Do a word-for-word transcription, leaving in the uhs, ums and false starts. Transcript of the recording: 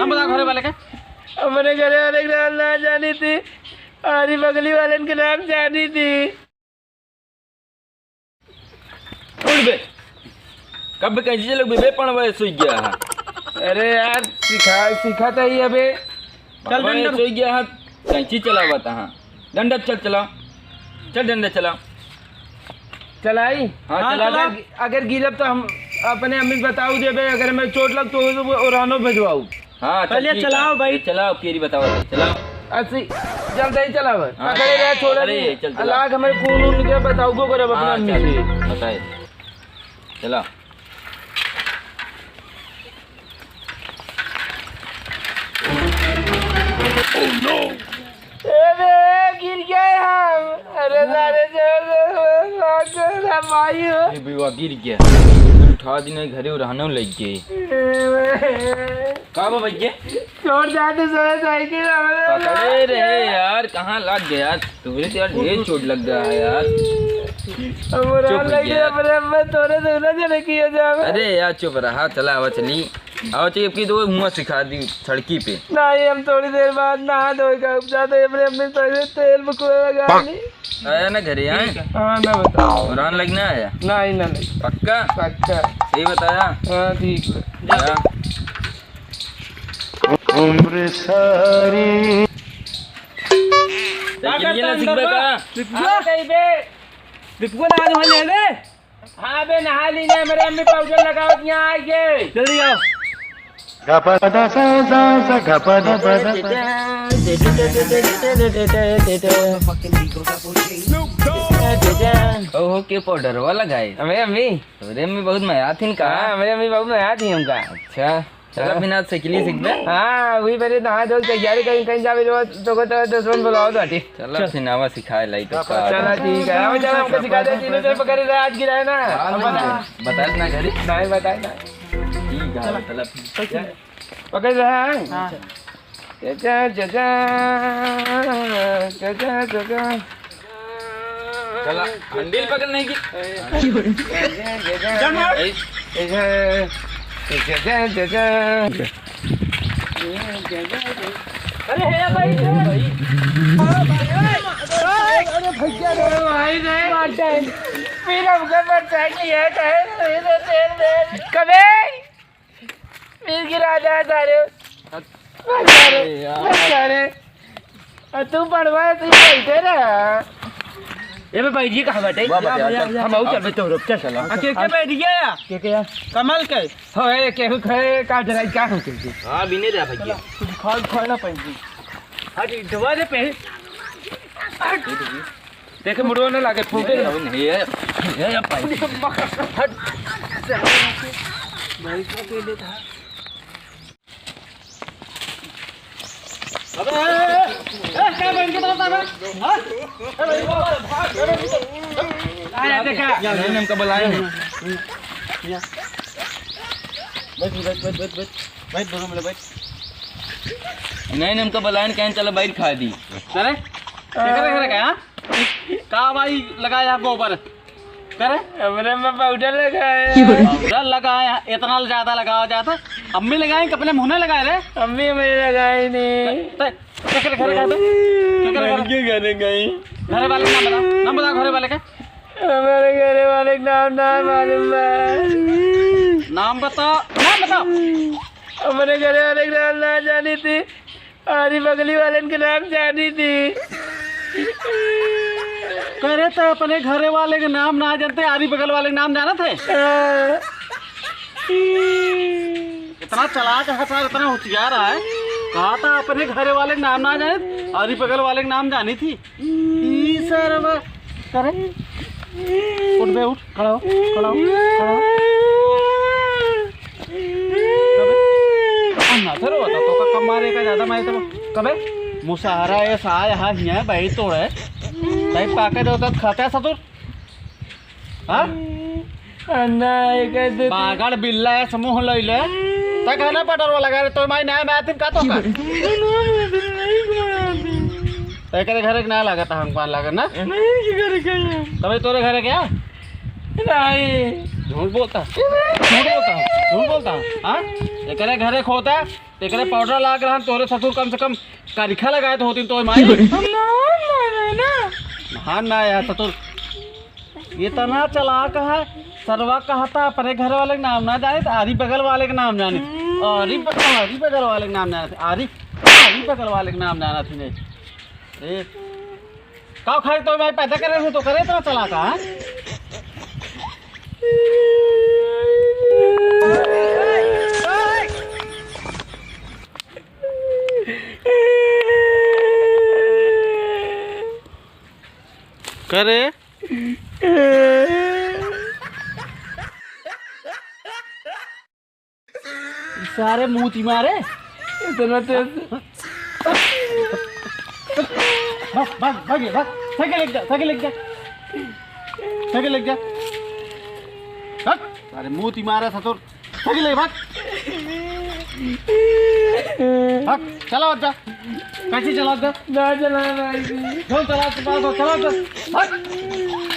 नाम बताओ घरे वाले का। हमरे घरे वाले के नाम ना जानी थी, अरे बगली वाले के नाम जानी थी। उठ बे, कब कैंची चलउबे बे, पड़वा सोई गया है। अरे यार, सिखा, सिखा तो ही अबे। चल बाबा, डंडा। सोई गया है, कैंची चलावत है। डंडा चल चलाओ, चल डंडा चलाओ। चलाई? हाँ, हाँ, चला। चला। अगर, अगर गिरब तो हम अपने अम्मी बताऊ देबे, अगर मैं चोट लग तो वो ओरानो भेजवाऊ। हाँ, चल, पहले ठीक है। चलाओ भाई। चलाओ, केरी बताओ, चलाओ। अस्सी, जल्दी ही चलाओ। हाँ। पकड़े रहे, छोड़ अरे, दे। चल, चला। लाग हमारे खून उन के बताऊ को करब अपने हाँ, अम्मी चल, से। बताए। चला। अरे, गिर गए हम। अरे, सारे जोर से, जोर से, जोर से, भाई हो। ए, बुआ, गिर गया। उठा दी नहीं, घरे रहने लग गए। का बा भैया? छोड़ जाते समय साइकिल हमरे पकड़े रहे यार, कहाँ लग गया? तोरे तो यार ढेर चोट लग गया है यार। अब चुप रहा हो लगे, गया। अपने, अपने तोरे से ना जाने किया जावे। अरे यार चुप रहा, चला आवा चली। आवा चली, अब की तो मुँह सिखा दी सड़की पे। नहीं, हम थोड़ी देर बाद नहा धोए का, अब जाते अपने, अपने सर में तेल बकुआ लगा ली। आया ना घरे, आए? हाँ, ना बताओ। ओरान लग ना आया? नहीं, ना लग। पक्का? पक्का। सही बताया? हाँ, ठीक है। जा। उम्र सारी। का करता है अंदर में? का? दीपुआ? हाँ, कहीं बे। दीपुआ नहा धोने ले बे। हाँ बे, नहा ली ने, मेरे अम्मी पाउडर लगावत यहाँ आ गए। जल्दी आओ। गपदा सा सा सा गपदा पदा पदा। ओहो, के पाउडरवा लगाए। अबे अम्मी। अरे अम्मी बहुत मया थी का? हाँ, मेरे अम्मी बहुत मया थी हमका। अच्छा। चला हाँ। बिना साइकिल ही सीख बे। हाँ, वही मेरे नहा धो के तैयारी कहीं, कहीं जावे जो तो को तो दुश्मन बुलाओ तो हटी। चला चल। सिनावा सिखाए लाई तो का। चला ठीक है, आओ चला हमको सिखा दे, तीनों से पकड़े रहे, आज गिराए ना। हाँ, बताए ना घरी। नहीं बताए ना। ठीक है, चला। पकड़ रहे हैं। हाँ। चाचा, चाचा, चाचा, चाचा। चला, हंडिल पकड़ नहीं की। चाचा, चाचा, चाचा, चाचा। अरे हे भाई, हे भाई। अरे भैया रे, भाई रे। मार दे। फिर हमको बचा लिया, कहे, कबे? फिर गिरा दे सारे। अरे यार। सारे। और तू पड़वा, तू बैठे रहा। ए बे, बैठ जी, कहाँ बैठे? वाह, बैठ, बैठ, बैठ। हम आऊ चल, बैठ, रुक, चल। चलो। आ, के, के बैठ गया? के, के? कमल के? हो, ए, के, के, का जरा, का हो के? हाँ, बिने रहा भैया। कुछ खाल, खाल ना पाएंगे। हाँ जी, दबा दे पे। देखे, मुड़वा ना लागे, फूटे। ये, ये, ये, ये, भाई। हट। भाई, का के लेता है? अबे, ए, ए, ए, क्या बन के बता था? हाँ? ए, भाई, भाग, भाग, भाग। आ, देखा। नहीं, हमका बुलाए हैं। बैठ, बैठ, बैठ, बैठ, बैठ। बैठ, दोनों मिले, बैठ। नहीं, नहीं, हमका बुलाए हैं, कहें, चलो, बैठ, खा दी। अरे, क्या करे, करे, क्या? का भाई लगाया गोबर? करे? हमरे में पाउडर लगाए। पाउडर लगाए, इतना ज्यादा लगावा जाता। अम्मी लगाए कि अपने मुँह में लगाए रे? अम्मी हमारे लगाए नहीं। ते, ते, केकरे घरे गए तो? केकरे घरे? के घरे गई? घरे वाले का नाम बताओ, नाम बताओ घरे वाले का। हमारे घरे वाले का नाम ना मालूम बा। नाम बताओ, नाम बताओ। हमारे घरे वाले का नाम ना जानी थी। आरी बगली वाले के नाम जानी थी। करे तो अपने घरे वाले के नाम ना जानते, आरी बगल वाले के नाम जानत है? हाँ। इतना चालाक है सार, इतना होशियार है। कहा था अपने घरे वाले के नाम ना जाने, आरी बगल वाले के नाम जानी थी। ई सरवा। करे। उठ बे, उठ, खड़ा हो, खड़ा हो, खड़ा हो। कबे? आ, ना धरो, बता, तो का कम मारे का ज्यादा मारे तो। कबे? मुसहरा ये साय हा हिया भाई तोड़े। भाई पाके दो तो खाता है सतुर। हाँ? अन्ना, एक ऐसे बागड़ बिल्ला है, समूह लइले। तक है ना पटर वाला गाड़ी, तो माई ना, मैं आतिन का तो कर। तो एकरे घरे के ना लागत, हम पान लागत ना? नहीं, के घरे के है। तबे तोरे घरे के? नहीं। झूठ बोलता। झूठ बोलता। झूठ बोलता है, हाँ? एकरे घरे खोता, एकरे पाउडर लाग रहन, तोरे ससुर कम से कम करिखा लगाए तो होती तो माई। हम नहान ना रहे ना। नहान ना यार ससुर, इतना चालाक है, सरवा कहता अपने घर वाले के नाम ना जाने, तो आरी बगल वाले के नाम जाने। आरी ब-, आरी बगल वाले के नाम जाने, आरी, आरी बगल वाले के नाम जाना थी नहीं। ए, का खाए तो मैं पैदा करे हूँ तो करे इतना चालाक है, हाँ? करे। सारे मुंह ती मारे। इतना तेज। भाग, भाग, भाग, भाग। साइकिल लेके जा, साइकिल लेके जा। साइकिल लेके जा। भाग। अरे मुंह ती मारे ससुर। साइकिल लेके भाग। भाग, चला जा। कैसे चला जा? ना चला, ना। क्यों चला, चला, चला, चला। भाग।